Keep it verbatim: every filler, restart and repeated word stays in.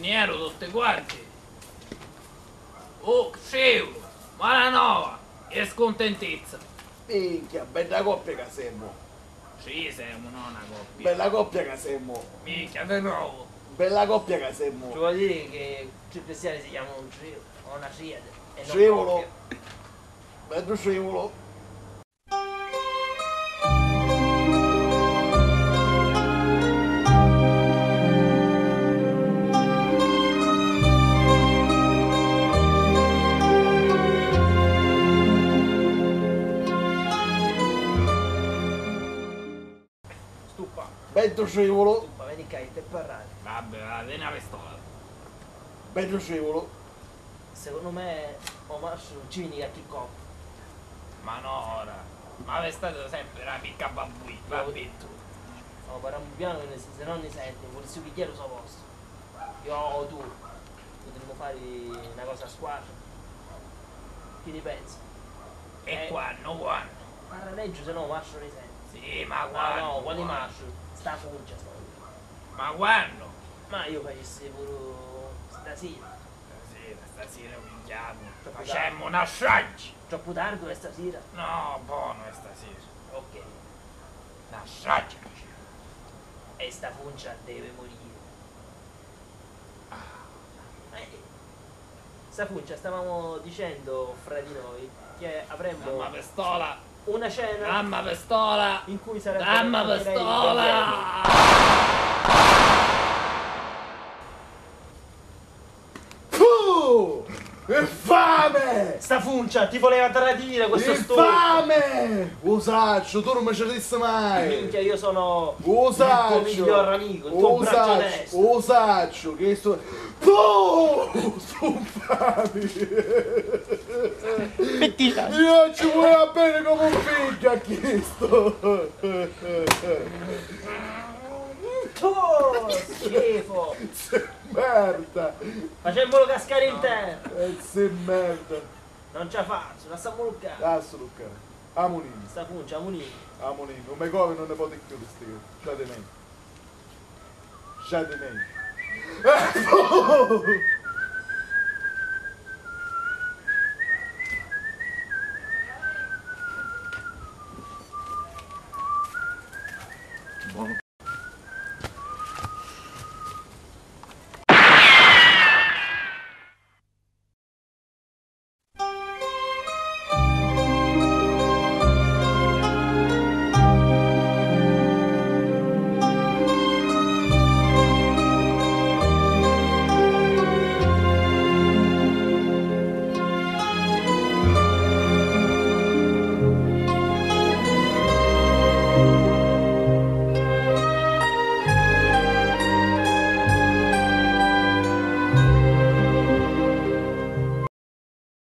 Niero tutti quanti. Oh, scivulu, malanova e scuntentizza. Minchia, bedda coppia ca semu. Sì, semu, no na coppia. Bella coppia ca semu. Minchia, te trovu. Bella coppia ca semu. Ci vuol dire che tutti i cristiani si chiamano un trio, o una triade, e non scivulu. Coppia. Beddu scivulu. Stuppa. Beddu scivulu. Stuppa, veni ccà, io te parrari. Vabbè, va, teni la pistola. Beddu scivulu. Secondo me, o mastru, ci veni qualche coppa. Ma no ora. Ma ve state sempre a picca babbuì, va bittu. No, parramu piano, che ne, se no ni senti, vulissi pigghiari u so postu. Io o tu, putimmu fari na cosa a squadra. Chi ni pensi? E eh, quannu, quannu? Parra megghiu, se no u mastru ni senti. Sì, ma quannu? No, no, quali quannu? Mastru? Sta funcia, sta funcia. Ma quannu? Ma io facissi puru stasira. Stasira, stasira minchiamu. Troppu tardi. Facemu na stragi! Troppu tardi è stasira? No, bonu è stasira. Ok. Na stragi facemu. E sta funcia deve morire. Ah. Eh, sta funcia, stavamo dicendo fra di noi che avremmo... Dammi la pistola! Una cena. Dammi la pistola! In cui sarebbe... Dammi la pistola! Puh! Infame! Sta funcia ti voleva tradire, questo stupro! Infame! U sacciu, tu non mi tradissi mai! Minchia, io sono il tuo miglior amico, il tuo braccio destro! U sacciu, u sacciu, che sto... Puh! Stu infami! Io ci vuoi bene come un figlio a questo! Oh, schifo! Merda! Facemmolo cascare in terra! Eh, sì, merda! Non ce la faccio, lassamolo ccà! Lassalo ccà! Amunini! Sta funcia, amunini! Amunini! Non me cove, non ne poti più di sti... Sciate meglio! Sciate meglio! Buono.